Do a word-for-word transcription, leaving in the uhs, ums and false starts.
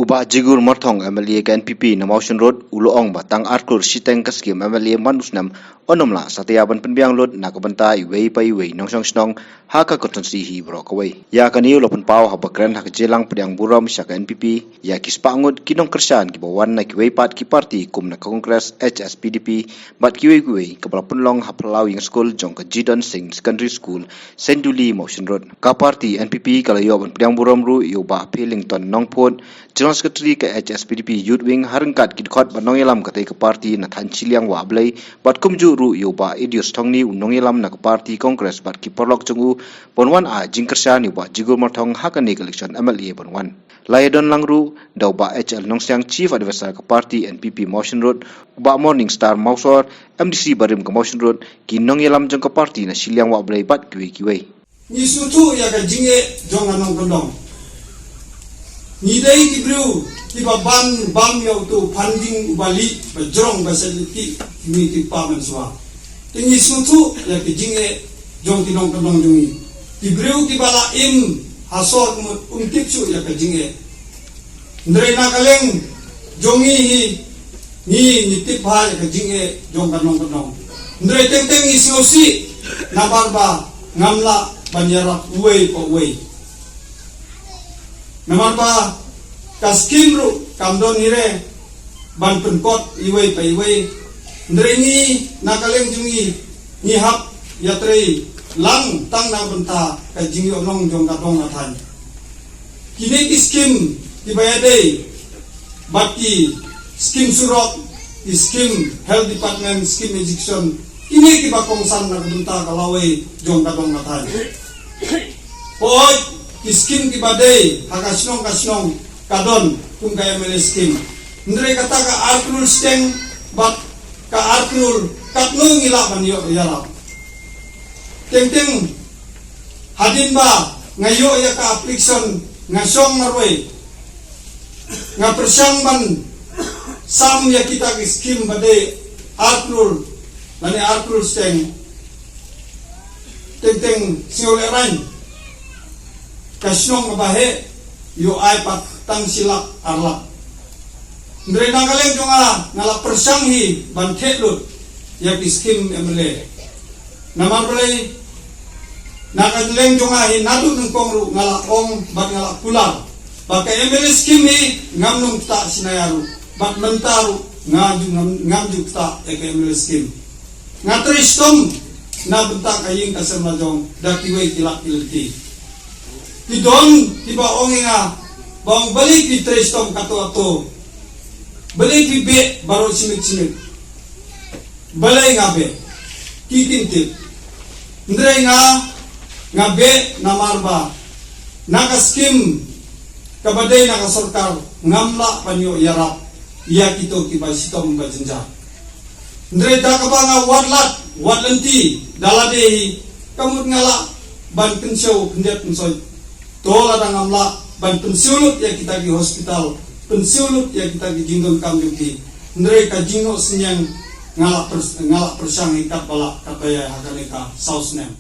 Bah Jigur Marthong, M L A ka N P P na Mawshynrut, u la ong ba tang ar klur shiteng ka skim M L A man u snem, un ym lah satia ban pynbiang lut na ka bynta iwei pa iwei nongshong shnong ha ka constituency hi baroh kawei. Ïa kane u la pynpaw haba kren ha ka jingïalang pdiang burom sha ka N P P ïa ki spah ngut ki nongkyrshan kiba wan na kiwei pat ki parti kum na ka Congress, H S P D P, bad kiwei kiwei, kaba la pynlong ha phyllaw ïing skul jong ka Jidon Singh Secondary School, Senduli, Mawshynrut. Ka parti N P P ka la ïoh ban pdiang burom ruh ïa u Bah Philington Nongphut, General Secretary ka H S P D P Youth Wing, ha ryngkat ki dkhot bad nongïalam katei ka parti na thaiñ shiliang Wahblei, bad kumjuh ruh ïa u Bah Idius Thongni, u nongïalam na ka parti Congress, bad ki paralok jong u, ban wan ai jingkyrshan ïa u Bah Jigur Marthong ha kane ka election M L A ban wan. La ïadon lang ruh da u Bah H L Nongsiang, Chief Advisor ka parti N P P Mawshynrut, u Bah Morning Star Mawsor, M D C barim ka Mawshynrut, ki nongïalam jong ka parti na shiliang Wahblei bad kiwei kiwei. Ngi sngewthuh ïa ka jingeh jong ka nongkyndong. Ngi dei ki briew kiba ban bam ïa uto u phanjing uba lieh, ba jrong, ba shet lynti, ngi ki pa mynshuwa. Te ngi sngewthuh ïa ka jingeh jong ki nongkyndong jong ngi. Ki briew kiba la im ha sor ka mut um tip shuh ïa ka jingeh. Hynrei na ka liang jong ngi hi, ngi, ngi tip bha ïa ka jingeh jong ka nongkyndong. Hynrei teng teng ngi sngewsih namar ba ngam lah ban ïarap uwei pa uwei. Namar ba ka skim ruh kam don hi re ban pynkot iwei pa iwei. Hynrei ngi na ka liang jong ngi, ngi hap ïatrei lang tang na bynta ka jingïohnong jong ka dong ka thaiñ. Kine ki skim kiba ïadei bad ki skim surok, ki skim health department, skim education, kine kiba kongsan na ka bynta ka lawei jong ka dong ka thaiñ. Hooid, ki skim kiba dei ha ka shnong ka shnong ka don kum ka M L A skim. Hynrei kata ka ar klur shiteng bad ka ar klur, katno ngi lah ban ïoh ïarap? Teng teng hadien ba nga ïoh ïa ka application, nga shong marwei, nga pyrshang ban sam ïa kita ki skim ba dei ar klur lane ar klur shiteng. Teng teng sngewlehraiñ, ka shnong kaba heh ïoh ai pat tang shi lak ar lak. Hynrei na ka liang jong nga, nga la pyrshang hi ban theh lut ïa ki skim M L A. Namar balei? Na ka liang jong nga hi naduh nyngkong ruh nga la ong bad nga la kular ba ka M L A skim hi ngam nang ktah shynna ïa ruh, bad mynta ruh nga ju ngam, ngam ju ktah ïa ka M L A skim. Nga trei shitom na bynta ka ïing ka sem la jong da kiwei ki lak ki lynti. Ki don kiba ong ïa nga ba ong balei phi trei shitom kato kato, balei phi beh baroh shi miet shi miet. Balei nga beh? Ki kin tip. Hynrei nga, nga beh namar ba na ka skim kaba dei na ka sorkar ngam lah ban ïoh ïarap ïa kito kiba shitom ba jynjar. Hynrei da kaba nga wad lad wad lynti da lade hi, ka mut nga lah ban kynshew khyndiat kynsoit. To lada ngam lah ban pynsiew lut ïa kita ki hospital, pynsiew lut ïa kita ki jingdonkam jong ki, hynrei ka jingnoh synñiang nga lah pyr-, nga lah pyrshang hi katba lah katba ïai ha kane ka saw snem.